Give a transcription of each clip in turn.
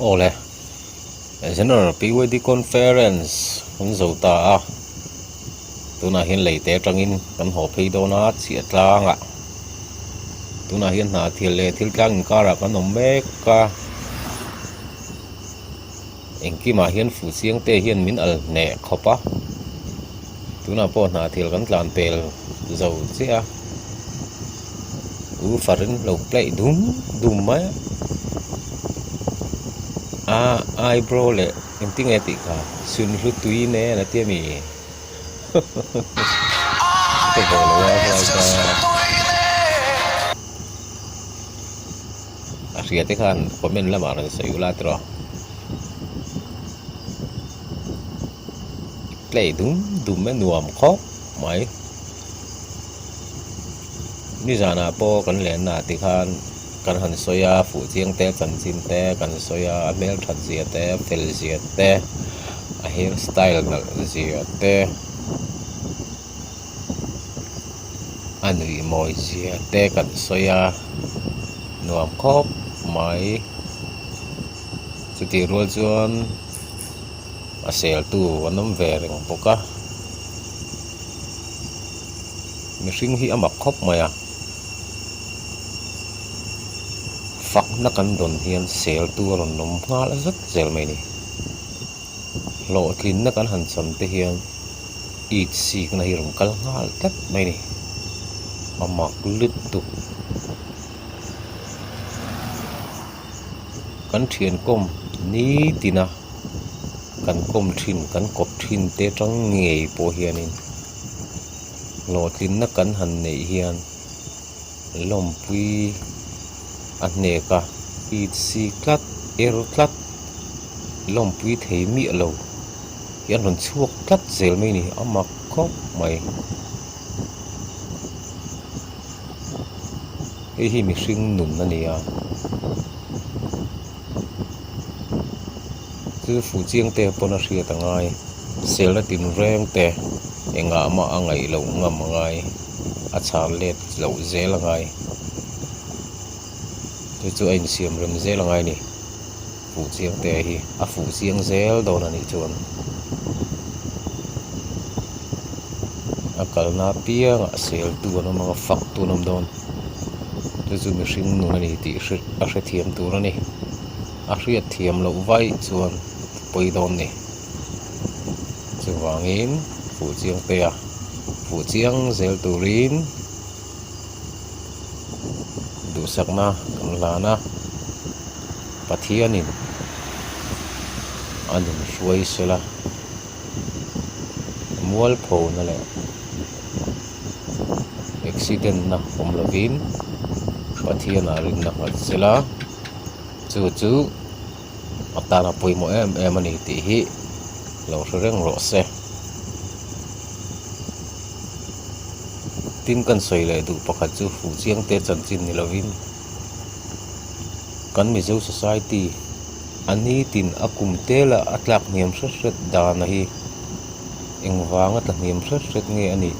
Awle, General PYD Conference kan zo ta a, tunah hian leite atangin kan haw phei dawn a, chhiah tlangah tunah hian hna thil leh thil tlang inkarah kan awm mek a, engkimah hian fuh chiang te hian min al hneh khawp a, tunah pawh hna thil kan tlan pel zo chiah a, woofer in lo play dum dum mai a. A eyebrow leh engtinge tih kha sunhlu tui nen a ti a mi ka vaw lo a helai kha a hria te khan comment lamah rawn sawi ula tiraw play dum dum a nuam khawp mai nizanah pawh kan lenna ah te khan. Kan han sawi a, fuh chiang te, chanchin te kan sawi a, a hmelthat zia te, a fel zia te, a hair style nalh zia te, a nuih mawi zia te kan sawi a, nuam khawp mai. Chutih rual chuan a sel tu an awm ve reng bawk a, mihring hi a mak khawp mai a. Fakna kan dawn hian sel tu a rawn awm nghal zet zel mai a ni. Hlawhtlinna kan han chan te hian it sikna hi a rawn kal nghal tlat mai a ni. A mak lutuk. Kan thian kawm nitina kan kawm thin kan kawp thin te atang ngei pawh hianin hlawhtlinna kan han neih hian lawmpui a hnek a it si tlat er tlat lawmpui thei miah lo hi an rawn chhuak tlat zel mai a ni a mak khawp mai. Hei hi mihring nun a ni a thil fuh chiang te pawn a hriat a ngai selna tinreng te engah mah a ngaih loh ngam a ngai a chhan let loh zel a ngai chu chu a insiam rem zel a ngai a ni fuh chiang te hi a fuh chiang zel dawn a nih chuan a kalna apiangah sel tu an awm ang a fak tu an awm dawn chu chu mihring nun a ni tih hre a hrethiam tur a ni a hriat thiam loh vaih chuan pawi dawn a ni chuvangin fuh chiang te a fuh chiang zel turin duhsakna kan hlan a Pathianin a nun hruai sela mualphona leh accident na awm lovin Pathianah rinna nghat sela chu chu a tana pawimawh em em a ni tih hi lo hre reng rawh se. Tin kan sawi leh duh pakhat chu fuh chiang te chanchin ni lovin kan Mizo society a nitin a kum tela a tlak hniam hret hret dana hi engvanga tla hniam hret hret nge a nih?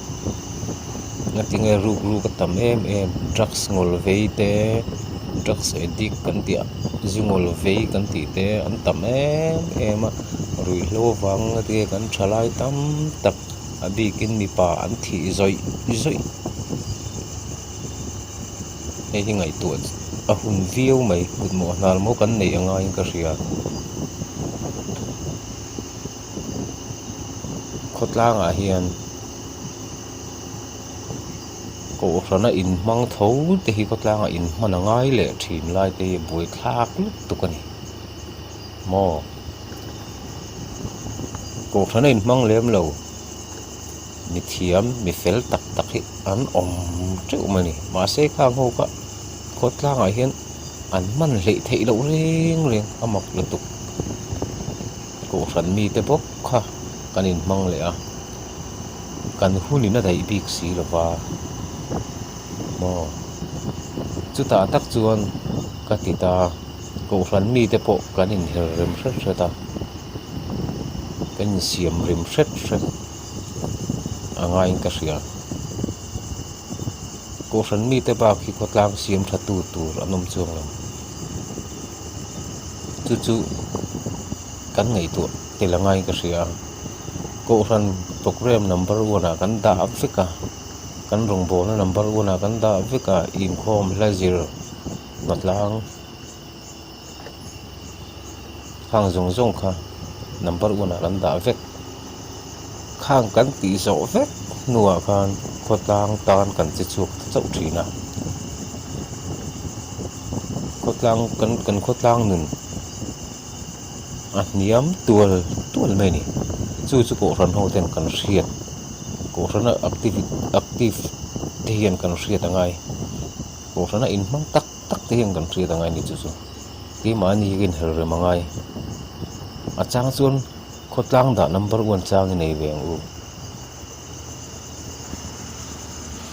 Ngatinge ruk ruk a tam em em drugs ngawl vei te drugs addict kan tih a zu ngawl vei kan tih te an tam em em a ruihhlo avang ngatinge kan thalai tam tak a bikin mipa an thih zawih zawih. Hei hi ngaihtuah a hun viau mai kut mawh hnal maw kan neih a ngaiin ka hria khawtlangah hian kohhrana inhmang tho te hi khawtlangah inhman a ngai leh thin lai te hi buaithlak lutuk a ni maw kohhrana inhmang lem lo. Mi thiam mi fel tak tak hi an awm teuh mai a ni mahse khang ho kha khawtlangah hian an hman hleih theih loh reng reng a mak lutuk kohhran mite bawk kha kan inhmang leh a kan hunin a daih bik si lova maw chutah tak chuan ka ti ta kohhran mite pawh kan inher rem hret hret a. Kan insiam rim hret hret a ngaiin ka hria. Kohhran mite bak hi khawtlang siam tha tu tur an awm chuang lo. Chu chu kan ngaihtuah tel a ngaiin ka hria a. Kohhran programme number one ah kan dah vek a, kan rawngbawlna number one ah kan dah vek a, inkhawm hla zir hnatlang khang zawng zawng kha number one ah kan dah vek. Khang kan tih zawh vek hnuah khan khawtlang tan kan che chhuak ta chauh thin a. Khawtlang kan kan khawtlang nun a hniam tual tual mai a ni. Chu chu kohhran ho ten kan hriat kohhrana active active te hian kan hriat a ngai. Kohhrana inhmang tak tak te hian kan hriat a ngai a ni chu chu. Keimahni hi ka inher rem a ngai. A chang chuan khawtlang dah number one chang i nei ve ang u.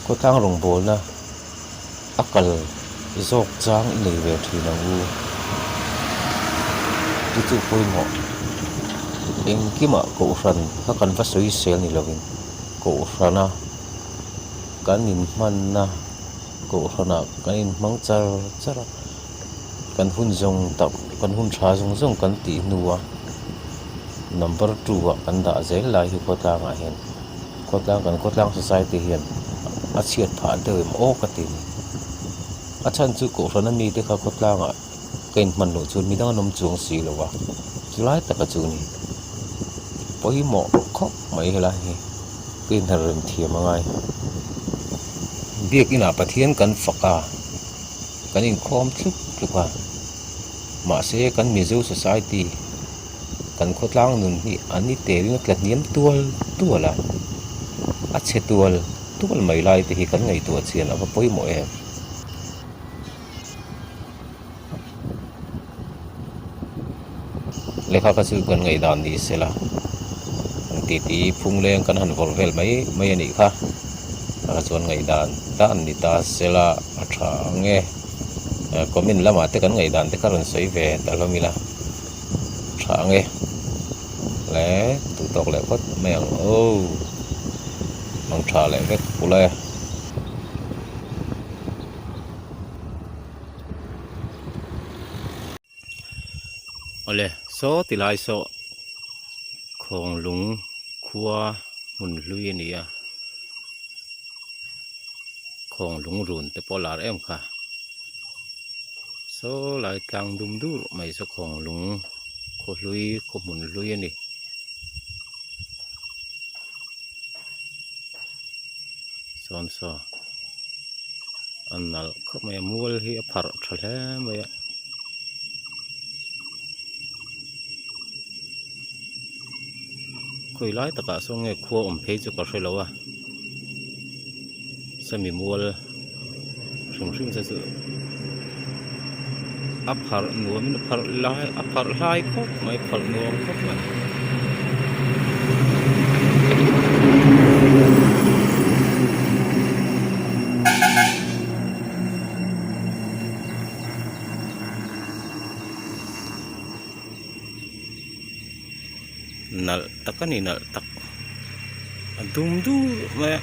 Khawtlang rawngbawlna a kal zawk chang i nei ve thin ang u. Chu chu pawimawh engkimah kohhran kha kan va sawi sel ni lovin kohhrana kan inhmanna kohhranah kan inhmang char char a. Kan hun zawng tak kan hun tha zawng zawng kan tih hnua number two ah kan dah zel lai hi khawtlangah hian khawtlang kan khawtlang society hian a chhiat phah deuh em aw ka ti a ni. A chhan chu kohhrana mite kha khawtlangah ka inhman loh chuan midang an awm chuang si lo a chulai taka chu a ni. Pawimawh khawp mai helai hi ka inher rem thiam a ngai. Biakinah Pathian kan fak a. Kan inkhawm thluk tluk a, mahse kan Mizo society kan khawtlang nun hi a ni telin a tla hniam tual tual a, a chhe tual tual mai lai te hi kan ngaihtuah chian a va pawimawh em. Lehkha kha chu kan ngaihdan ni sela an titi phungleng kan han vawrh vel mai mai a nih kha kha chuan ngaihdan dan ni ta sela a tha ang e comment lamah te kan ngaihdan te kha rawn sawi ve ta hlawm ila tha ang e le duh tawk leh phawt mai ang aw mang tha leh vek pula e. Awle saw ti lai saw Khawnglung khua hmun hlui a ni a Khawnglung run te pawh a lar em kha saw lai tlang dum dur mai saw Khawnglung khaw hlui khaw hmun hlui a ni. Sawn saw a nalh khawp mai a mual hi a pharh tha hle mai a khawi lai takah sawn nge khua awm phei chu ka hre lo a semi mual hrim hrim te chu a pharh nuam in a pharh lai a pharh hlai khawp mai pharh nuam khawp mai. Nalh tak a ni nalh tak a dum dur mai a.